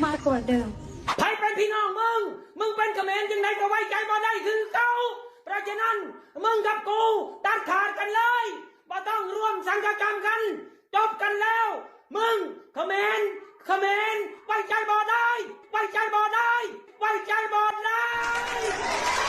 ມາກກວ່າເດີມ. ໃຜເປັນພີ່ນ້ອງມຶງ? ມຶງເປັນຂະເໝນຈັ່ງໃດກໍໄວ້ໃຈບໍ່ໄດ້ຄືເກົ່າ. ເພາະສະນັ້ນ ມຶງກັບກູຕັດຂາດກັນເລີຍ. ບໍ່ຕ້ອງຮ່ວມສັງຄະກຳກັນ. ຈົບກັນແລ້ວ. ມຶງຂະເໝນ ຂະເໝນ ໄວ້ໃຈບໍ່ໄດ້ ໄວ້ໃຈບໍ່ໄດ້ ໄວ້ໃຈບໍ່ໄດ້.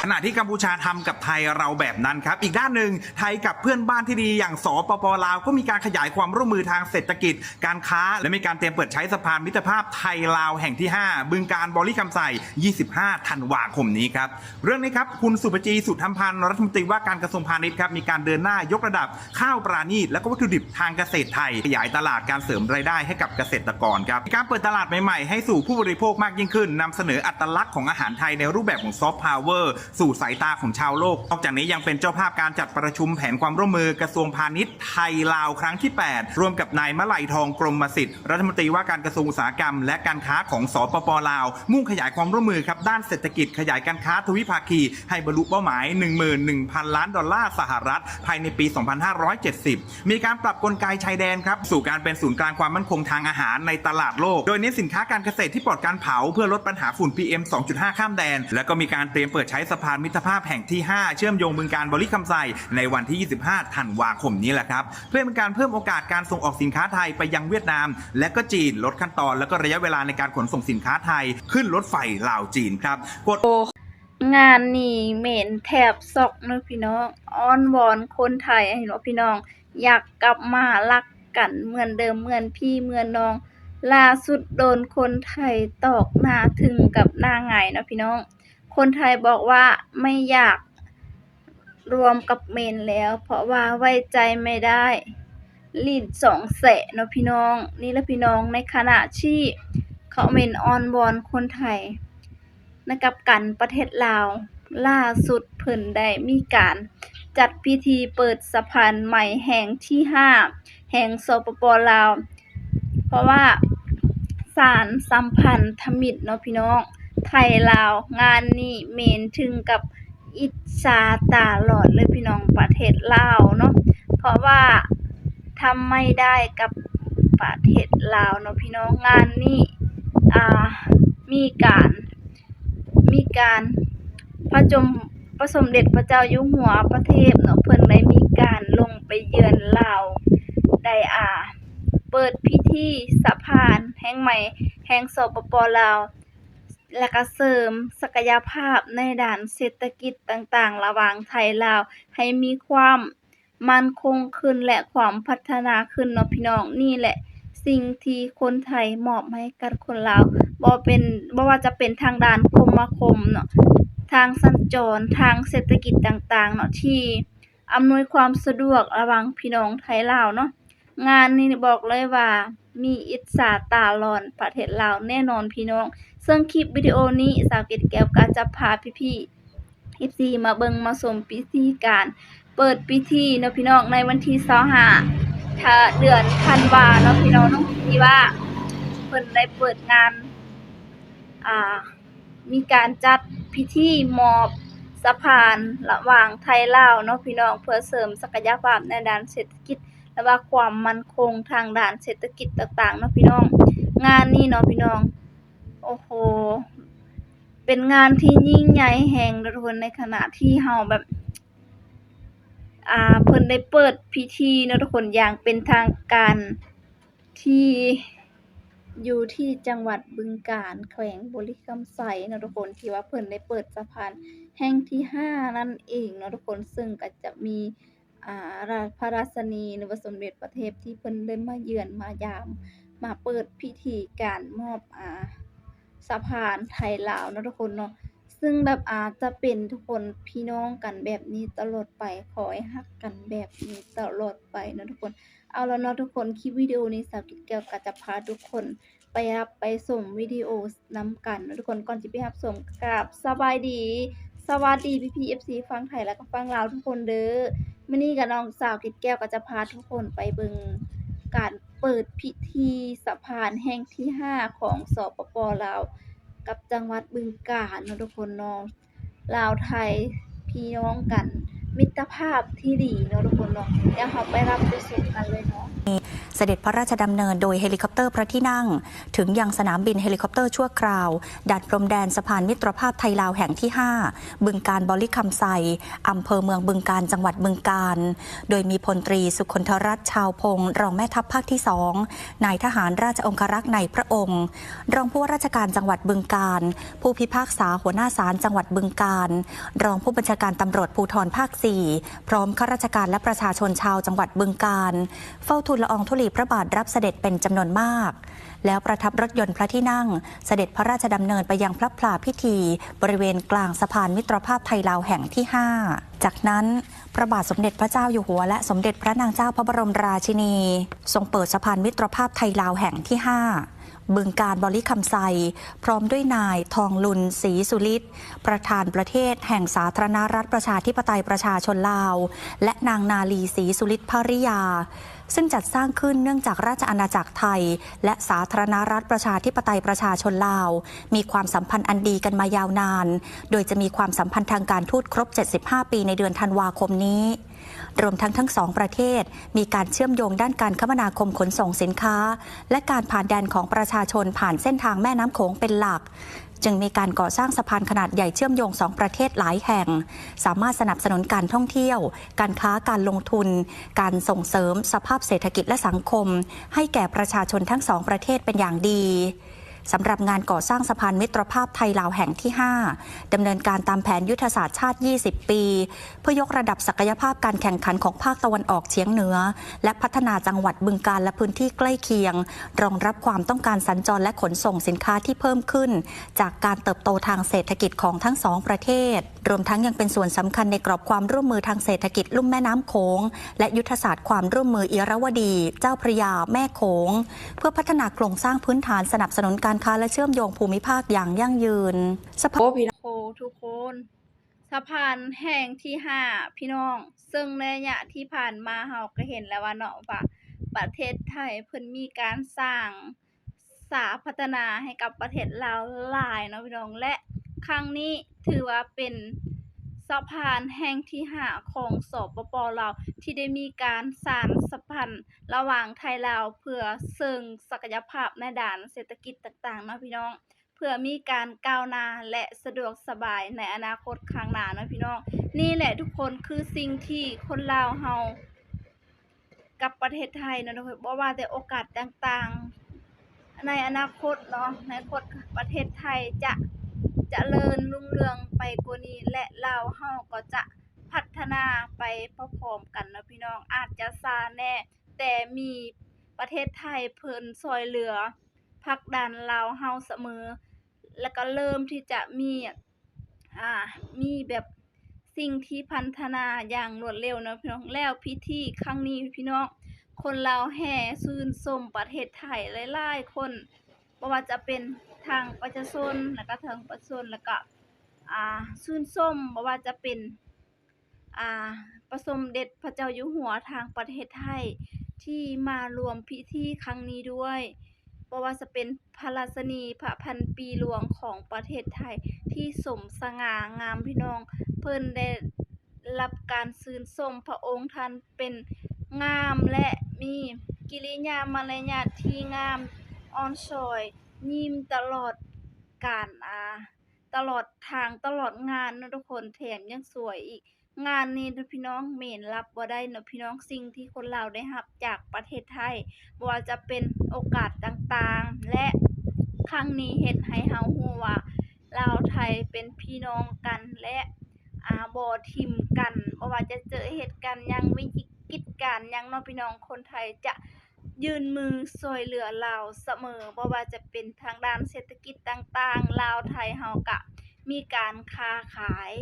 ຂະນະທີ່ກັມພູຊາທຳກັບໄທເຮົາແບບນັ້ນຄັບ. ອີກດ້ານໜຶ່ງ ໄທກັບເພື່ອນບ້ານທີ່ດີຢ່າງ ສປປ ລາວ ກໍມີການຂະຫຍາຍຄວາມຮ່ວມມືທາງເສດຖະກິດ, ການຄ້າ ແລະ ມີການຕຽມເປີດໃຊ້ສະພານມິດຕະພາບໄທລາວແຫ່ງທີຫ້າ ບຶງການ ບໍລິຄຳໄຊ ຊາວຫ້າ ທັນວາຄົມນີ້ຄັບ. ເລື່ອງນີ້ຄັບ ຄຸນ ສຸພະຈີ ສຸທຳພັນ ລັດຖະມົນຕີວ່າການກະຊວງພານິດຄັບ ມີການເດີນໜ້າຍົກລະດັບ ຂ້າວປານີດ ແລະ ກໍວັດຖຸດິບທາງກະເສດໄທ, ຂະຫຍາຍຕະຫຼາດ, ການເສີມລາຍໄດ້ໃຫ້ກັບກະເສດຕະກອນຄັບ, ມີການເປີດຕະຫຼາດໃໝ່ໆໃຫ້ສູ່ຜູ້ບໍລິໂພກມາກຍິ່ງຂຶ້ນ, ນຳສະເໜີອັດຕະລັກຂອງອາຫານໄທໃນຮູບແບບຂອງ soft power ສູ່ສາຍຕາຂອງຊາວໂລກ. ນອກຈາກນີ້ຍັງເປັນເຈົ້າພາບການຈັດປະຊຸມແຜນຄວາມຮ່ວມມືກະຊວງພານິດໄທ-ລາວ ຄັ້ງທີແປດ ຮ່ວມກັບນາຍ ມະໄລທອງ ກົມມະສິດ ລັດຖະມົນຕີວ່າການກະຊວງອຸດສາຫະກຳ ແລະ ການຄ້າຂອງ ສປປ ລາວ ມຸ່ງຂະຫຍາຍຄວາມຮ່ວມມືຄັບດ້ານເສດຖະກິດ, ຂະຫຍາຍການຄ້າທະວິພາຄີໃຫ້ບັນລຸເປົ້າໝາຍ ໜຶ່ງໝື່ນໜຶ່ງພັນລ້ານດອນລ່າສະຫະລັດ ພາຍໃນປີສອງພັນຫ້າຮ້ອຍເຈັດສິບ, ມີການປັບກົນໄກຊາຍແດນຄັບ ສູ່ການເປັນສູນກາງຄວາມໝັ້ນຄົງທາງອາຫານໃນຕະຫຼາດໂລກ, ໂດຍເນັ້ນສິນຄ້າການກະເສດທີ່ປອດການເຜົາ ເພື່ອລົດບັນຫາຝຸ່ນ ພີເອັມ ສອງຈຸດຫ້າ ຂ້າມແດນ, ແລະ ກໍມີການຕຣຽມເປີດໃຊ້ສະພານມິດຕະພາບແຫ່ງທີຫ້າ ເຊື່ອມໂຍງບຶງການ ບໍລິຄຳໄຊ ໃນວັນທີຊາວຫ້າ ທັນວາຄົມນີ້ແຫຼະຄັບ. ເພື່ອເປັນການເພີ່ມໂອກາດການສົ່ງອອກສິນຄ້າໄທໄປຍັງຫວຽດນາມ ແລະ ກໍຈີນ, ລົດຂັ້ນຕອນ ແລະ ກໍໄລຍະເວລາໃນການຂົນສົ່ງສິນຄ້າໄທຂຶ້ນລົດໄຟລາວ-ຈີນຄັບ. ງານນີ້ເໝນແທບຊັອກເນາະພີ່ນ້ອງ. ອ້ອນວອນຄົນໄທ ເຫັນບໍ່ພີ່ນ້ອງ, ຢາກກັບມາຮັກກັນເໝືອນເດີມ, ເໝືອນພີ່ເໝືອນນ້ອງ. ລ່າສຸດໂດນຄົນໄທຕອກໜ້າທຶ່ງກັບໜ້າຫງາຍເນາະພີ່ນ້ອງ. ຄົນໄທບອກວ່າ ໄມ່ຢາກ ລວມກັບເໝນແລ້ວ ເພາະວ່າໄວ້ໃຈໄມ່ໄດ້ ລີ້ນສອງແສະເນາະພີ່ນ້ອງ. ນີ້ລະພີ່ນ້ອງ, ໃນຂະນະທີ່ເຂົາເໝນອ້ອນວອນຄົນໄທ ໃນກັບກັນປະເທດລາວ ລ່າສຸດເພິ່ນໄດ້ມີການຈັດພິທີເປີດສະພານໃໝ່ແຫ່ງທີຫ້າ ແຫ່ງ ສປປ ລາວ ເພາະວ່າສານສຳພັນທະມິດເນາະພີ່ນ້ອງ ໄທລາວ ງານນີ້ເໝນເຖິງກັບອິດສາຕາຫຼອນເລີຍພີ່ນ້ອງ ປະເທດລາວເນາະ ເພາະວ່າທຳໄມ່ໄດ້ກັບປະເທດລາວເນາະພີ່ນ້ອງ. ງານນີ້ ອ່າ ມີການ ມີການພະສົມ ພະສົມເດັດພະເຈົ້າຢູ່ຫົວພະເທບເນາະ ເພິ່ນໄດ້ມີການລົງໄປເຢືອນລາວ ໄດ້ ອ່າ ເປີດພິທີສະພານແຫ່ງໃໝ່ແຫ່ງ ສປປ ລາວ ແລະ ກະເສີມສັກກະຍະພາບໃນດ້ານເສດຖະກິດຕ່າງໆ ລະຫວ່າງໄທລາວ ໃຫ້ມີຄວາມ ໝັ້ນຄົງຂຶ້ນ ແລະ ຄວາມພັດທະນາຂຶ້ນເນາະພີ່ນ້ອງ. ນີ້ແຫຼະສິ່ງທີ່ຄົນໄທມອບໃຫ້ກັບຄົນລາວ ບໍ່ເປັນ ບໍ່ວ່າຈະເປັນທາງດ້ານຄົມມະຄົມເນາະ ທາງສັນຈອນ ທາງເສດຖະກິດຕ່າງໆເນາະ ທີ່ອຳນວຍຄວາມສະດວກລະຫວ່າງພີ່ນ້ອງໄທລາວເນາະ. ງານນີ້ບອກເລີຍວ່າມີອິດສາຕາຫຼອນປະເທດລາວແນ່ນອນພີ່ນ້ອງ. ເຊິ່ງຄລິບວິດີໂອນີ້ ສາວເກດແກ້ວກໍຈະພາພີ່ໆ ເອັຟຊີ ມາເບິ່ງມາຊົມພິທີການເປີດພິທີເນາະພີ່ນ້ອງ ໃນວັນທີຊາວຫ້າ ເດືອນທັນວາເນາະພີ່ນ້ອງເນາະ ທີ່ວ່າເພິ່ນໄດ້ເປີດງານ ອ່າ ມີການຈັດພິທີມອບສະພານລະຫວ່າງໄທລາວເນາະພີ່ນ້ອງ ເພື່ອເສີມສັກກະຍະພາບໃນດ້ານເສດຖະກິດ ແລະວ່າຄວາມໝັ້ນຄົງທາງດ້ານເສດຖະກິດຕ່າງໆເນາະພີ່ນ້ອງ. ງານນີ້ເນາະພີ່ນ້ອງ ໂອ້ໂຫ ເປັນງານທີ່ຍິ່ງໃຫຍ່ແຮງເນາະທຸກຄົນ ໃນຂະນະທີ່ເຮົາແບບ ອ່າ ເພິ່ນໄດ້ເປີດພິທີເນາະທຸກຄົນ ຢ່າງເປັນທາງການ ທີ່ຢູ່ທີ່ຈັງຫວັດບຶງການ ແຂວງບໍລິຄຳໄຊເນາະທຸກຄົນ ທີ່ວ່າເພິ່ນໄດ້ເປີດສະພານແຫ່ງທີຫ້ານັ້ນເອງເນາະທຸກຄົນ ເຊິ່ງກໍຈະມີ ອ່າ ລາ ພະລາຊະນີ ຫຼືວ່າສົມເດັດພະເທບ ທີ່ເພິ່ນໄດ້ມາເຢືອນມາຢາມ ມາເປີດພິທີການມອບ ອ່າ ສະພານໄທລາວເນາະທຸກຄົນເນາະ ຊຶ່ງແບບ ອາ ຈະເປັນທຸກຄົນພີ່ນ້ອງກັນແບບນີ້ຕະຫຼອດໄປ ຂໍໃຫ້ຮັກກັນແບບນີ້ຕະຫຼອດໄປເນາະທຸກຄົນ. ເອົາລະເນາະທຸກຄົນ ຄລິບວິດີໂອນີ້ ສາວເກດແກ້ວກໍຈະພາທຸກຄົນໄປຮັບໄປຊົມວິດີໂອນຳກັນເນາະທຸກຄົນ. ກ່ອນຊິໄປຮັບຊົມ ກາບສະບາຍດີ ສະຫວັດດີພີ່ໆ ເອັຟຊີ ຝັ່ງໄທ ແລະກໍຝັ່ງລາວທຸກຄົນເດີ. ມື້ນີ້ກໍນ້ອງສາວເກດແກ້ວກໍຈະພາທຸກຄົນໄປເບິ່ງການເປີດພິທີສະພານແຫ່ງທີຫ້າຂອງ ສປປ ລາວ ກັບຈັງຫວັດບຶງການເນາະທຸກຄົນເນາະ. ລາວໄທພີ່ນ້ອງກັນ ມິດຕະພາບທີ່ດີເນາະທຸກຄົນເນາະ. ດຽວເຮົາໄປຮັບໄປຊົມກັນເລີຍເນາະ. ສະເດັດພະລາຊະດຳເນີນໂດຍເຮລິຄອບເຕີພະທີ່ນັ່ງ ເຖິງຍັງສະໜາມບິນເຮລິຄອບເຕີຊົ່ວຄາວ ດ່ານພົມແດນສະພານມິດຕະພາບໄທລາວແຫ່ງທີຫ້າ ບຶງການບໍລິຄຳໄຊ, ອຳເພີເມືອງບຶງການ, ຈັງຫວັດບຶງການ, ໂດຍມີພົນຕີສຸຄົນທະລັດ ຊາວພົງ ຮອງແມ່ທັບພາກທີສອງ, ນາຍທະຫານລາຊະອົງຄະລັກນາຍພະອົງ, ຮອງຜູ້ວ່າລາຊະການຈັງຫວັດບຶງການ, ຜູ້ພິພາກສາຫົວໜ້າສານຈັງຫວັດບຶງການ, ຮອງຜູ້ບັນຊາການຕຳຫຼວດພູທອນພາກສີ່ ພ້ອມຂ້າລາຊະການ ແລະ ປະຊາຊົນຊາວຈັງຫວັດບຶງການ ເຝົ້າທູນລະອອງທຸລີພະບາດຮັບສະເດັດເປັນຈຳນວນມາກ. ແລ້ວປະທັບລົດຍົນພະທີ່ນັ່ງ ສະເດັດພະລາຊະດຳເນີນໄປຍັງພະລະພາພິທີບໍລິເວນກາງສະພານມິດຕະພາບໄທລາວແຫ່ງທີຫ້າ. ຈາກນັ້ນ ພະບາດສົມເດັດພະເຈົ້າຢູ່ຫົວ ແລະ ສົມເດັດພະນາງເຈົ້າພະບໍລົມລາຊິນີ ຊົງເປີດສະພານມິດຕະພາບໄທລາວແຫ່ງທີຫ້າ ບຶງການບໍລິຄຳໄຊ ພ້ອມດ້ວຍນາຍ ທອງລຸນ ສີສຸລິດ ປະທານປະເທດແຫ່ງສາທາລະນະລັດປະຊາທິປະໄຕປະຊາຊົນລາວ ແລະ ນາງ ນາລີ ສີສຸລິດ ພະລິຍາ ຊຶ່ງຈັດສ້າງຂຶ້ນເນື່ອງຈາກລາຊະອານາຈັກໄທ ແລະ ສາທາລະນະລັດປະຊາທິປະໄຕປະຊາຊົນລາວ ມີຄວາມສຳພັນອັນດີກັນມາຍາວນານ, ໂດຍຈະມີຄວາມສຳພັນທາງການທູດຄົບເຈັດສິບຫ້າປີໃນເດືອນທັນວາຄົມນີ້. ລວມທັງທັງສອງປະເທດມີການເຊື່ອມໂຍງດ້ານການຄະມະນາຄົມຂົນສົ່ງສິນຄ້າ ແລະ ການຜ່ານແດນຂອງປະຊາຊົນຜ່ານເສັ້ນທາງແມ່ນ້ຳໂຂງເປັນຫຼັກ, ຈຶ່ງມີການກໍ່ສ້າງສະພານຂະໜາດໃຫຍ່ເຊື່ອມໂຍງສອງປະເທດຫຼາຍແຫ່ງ, ສາມາດສະໜັບສະໜູນການທ່ອງທ່ຽວ, ການຄ້າ, ການລົງທຶນ, ການສົ່ງເສີມສະພາບເສດຖະກິດ ແລະ ສັງຄົມ ໃຫ້ແກ່ປະຊາຊົນທັງສອງປະເທດເປັນຢ່າງດີ. ສຳລັບງານກໍ່ສ້າງສະພານມິດຕະພາບໄທລາວແຫ່ງທີຫ້າ ດຳເນີນການຕາມແຜນຍຸດທະສາດຊາດຊາວປີ ເພື່ອຍົກລະດັບສັກກະຍະພາບການແຂ່ງຂັນຂອງພາກຕາເວັນອອກສຽງເໜືອ ແລະ ພັດທະນາຈັງຫວັດບຶງການ ແລະ ພື້ນທີ່ໃກ້ຄຽງ, ຮອງຮັບຄວາມຕ້ອງການສັນຈອນ ແລະ ຂົນສົ່ງສິນຄ້າທີ່ເພີ່ມຂຶ້ນຈາກການເຕີບໂຕທາງເສດຖະກິດຂອງທັງສອງປະເທດ, ລວມທັງຍັງເປັນສ່ວນສຳຄັນໃນກອບຄວາມຮ່ວມມືທາງເສດຖະກິດລຸ່ມແມ່ນ້ຳໂຂງ ແລະ ຍຸດທະສາດຄວາມຮ່ວມມືອີລາວະດີ ເຈົ້າພະຍາ ແມ່ໂຂງ ເພື່ອພັດທະນາໂຄງສ້າງພື້ນຖານສະໜັບສະໜູນການຄ້າ ແລະ ເຊື່ອມໂຍງພູມິພາກຢ່າງຢັ້ງຢືນ. ສະພາ ໂອ້ ພີ່ນ້ອງ ໂອ້ ທຸກຄົນ ສະພານແຫ່ງທີຫ້າ ພີ່ນ້ອງ, ເຊິ່ງໃນໄລຍະທີ່ຜ່ານມາເຮົາກໍເຫັນແລ້ວວ່າເນາະ ວ່າປະເທດໄທເພິ່ນມີການສ້າງສາພັດທະນາໃຫ້ກັບປະເທດລາວຫຼາຍເນາະພີ່ນ້ອງ, ແລະ ຄັ້ງນີ້ຖືວ່າເປັນສະພານແຫ່ງທີຫ້າ ຂອງ ສປປ ລາວ ທີ່ໄດ້ມີການສານສະພັນລະຫວ່າງໄທລາວ ເພື່ອເຊິ່ງສັກກະຍະພາບໃນດ້ານເສດຖະກິດຕ່າງໆເນາະພີ່ນ້ອງ. ເພື່ອມີການກ້າວໜ້າ ແລະ ສະດວກສະບາຍໃນອະນາຄົດຂ້າງໜ້າເນາະພີ່ນ້ອງ. ນີ້ແຫຼະທຸກຄົນ ຄືສິ່ງທີ່ຄົນລາວເຮົາກັບປະເທດໄທເນາະ ບໍ່ວ່າແຕ່ໂອກາດຕ່າງໆໃນອະນາຄົດເນາະ, ໃນອະນາຄົດປະເທດໄທຈະຈະເລີນຮຸ່ງເຮືອງໄປກວ່ານີ້ ແລະ ລາວເຮົາກໍຈະພັດທະນາໄປພ້ອມໆກັນເນາະພີ່ນ້ອງ. ອາດຈະຊ້າແດ່ ແຕ່ມີປະເທດໄທເພິ່ນຊ່ວຍເຫຼືອ ຜັກດັນລາວເຮົາສະເໝີ ແລ້ວກໍເລີ່ມທີ່ຈະມີ ອ່າ ມີແບບສິ່ງທີ່ພັນທະນາຢ່າງລວດເລັວເນາະພີ່ນ້ອງ. ແລ້ວພິທີຄັ້ງນີ້ພີ່ນ້ອງ ຄົນລາວແຫ່ຊື່ນຊົມປະເທດໄທຫຼາຍໆຄົນ, ບໍ່ວ່າຈະເປັນທາງປະຊາຊົນ ແລ້ວກໍເທິງປະຊາຊົນ ແລ້ວກໍ ອ່າ ຊື່ນຊົມ ບໍ່ວ່າຈະເປັນ ອ່າ ພະສົມເດັດພະເຈົ້າຢູ່ຫົວທາງປະເທດໄທ ທີ່ມາຮ່ວມພິທີຄັ້ງນີ້ດ້ວຍ, ບໍ່ວ່າຈະເປັນພະລາຊະນີ ພະພັນປີຫຼວງຂອງປະເທດໄທ ທີ່ສົມສະຫງ່າງາມພີ່ນ້ອງ, ເພິ່ນໄດ້ຮັບການຊື່ນຊົມ ພະອົງທ່ານເປັນງາມ ແລະ ມີກິລິຍາມາລະຍາດທີ່ງາມ ອ່ອນຊ້ອຍ ຍິ້ມຕະຫຼອດການ ອ່າ ຕະຫຼອດທາງ ຕະຫຼອດງານເນາະທຸກຄົນ, ແຖມຍັງສວຍອີກ. ງານນີ້ນະພີ່ນ້ອງ ເໝນລັບບໍ່ໄດ້ເນາະພີ່ນ້ອງ, ສິ່ງທີ່ຄົນລາວໄດ້ຮັບຈາກປະເທດໄທ ບໍ່ວ່າຈະເປັນໂອກາດຕ່າງໆ ແລະ ຄັ້ງນີ້ເຮັດໃຫ້ເຮົາຮູ້ວ່າລາວໄທເປັນພີ່ນ້ອງກັນ ແລະ ອາ ບໍ່ຖິ້ມກັນ, ບໍ່ວ່າຈະເຈີເຫດການຫຍັງ ວິກິດການຫຍັງເນາະພີ່ນ້ອງ, ຄົນໄທຈະ ຍື່ນມືຊ່ວຍເຫຼືອລາວສະເໝີ, ບໍ່ວ່າຈະເປັນທາງດ້ານເສດຖະກິດຕ່າງໆ, ລາວໄທເຮົາກະມີການຄ້າຂາຍ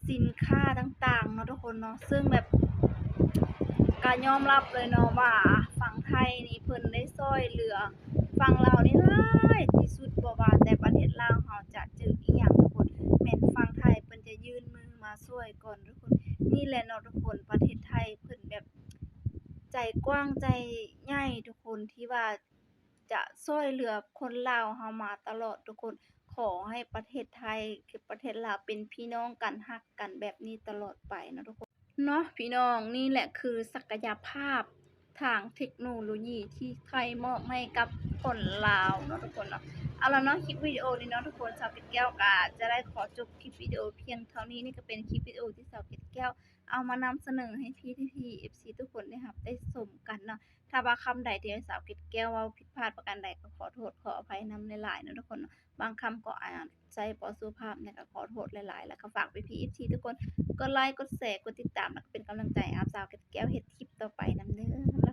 ສິນຄ້າຕ່າງໆເນາະທຸກຄົນເນາະ, ເຊິ່ງແບບກະຍອມຮັບເລີຍເນາະວ່າຝັ່ງໄທນີ້ເພິ່ນໄດ້ຊ່ວຍເຫຼືອຝັ່ງລາວນີ້ຫຼາຍທີ່ສຸດ, ບໍ່ວ່າແຕ່ປະເທດລາວເຮົາຈະເຈີອີ່ຫຍັງທຸກຄົນ, ແມ່ນຝັ່ງໄທເພິ່ນຈະຍື່ນມືມາຊ່ວຍກ່ອນທຸກຄົນ. ນີ້ແຫຼະເນາະທຸກຄົນ, ປະເທດໄທເພິ່ນແບບ ໃຈກວ້າງໃຈໃຫຍ່ທຸກຄົນ ທີ່ວ່າຈະຊ່ວຍເຫຼືອຄົນລາວເຮົາມາຕະຫຼອດທຸກຄົນ. ຂ ຂໍໃຫ້ປະເທດໄທກັບປະເທດລາວເປັນພີ່ນ້ອງກັນ ຮັກກັນແບບນີ້ຕະຫຼອດໄປເນາະທຸກຄົນເນາະ ພີ່ນ້ອງ. ນີ້ແຫຼະຄືສັກກະຍະພາບທາງເທັກໂນໂລຢີທີ່ໄທມອບໃຫ້ກັບຄົນລາວເນາະທຸກຄົນເນາະ. ເອົາລະເນາະ ຄລິບວິດີໂອນີ້ເນາະທຸກຄົນ ສາວເກັດແກ້ວກະຈະໄດ້ຂໍຈົບຄລິບວິດີໂອພຽງເທົ່ານີ້. ນີ້ກະເປັນຄລິບວິດີໂອທີ່ສາວເກັດແກ້ວເອົາມານຳສະເໜີໃຫ້ພີ່ໆ ເອັຟຊີ ທຸກຄົນໄດ້ຮັບໄດ້ຊົມກັນເນາະ. ຖ້າວ່າຄຳໃດທີ່ສາວເກັດແກ້ວເວົ້າຜິດພາດປະການໃດ ກໍຂໍໂທດຂໍອະໄພນຳຫຼາຍໆເນາະທຸກຄົນເນາະ. ບາງຄຳກໍອາດໃຊ້ບໍ່ສຸພາບ ແລ້ວກໍຂໍໂທດຫຼາຍໆ ແລ້ວກໍຝາກພີ່ໆ ເອັຟຊີ ທຸກຄົນ ກົດໄລ ກົດແຊ ກົດຕິດຕາມ ແລ້ວກໍເປັນກຳລັງໃຈໃຫ້ສາວເກັດແກ້ວເຮັດຄລິບຕໍ່ໄປນຳເດີ.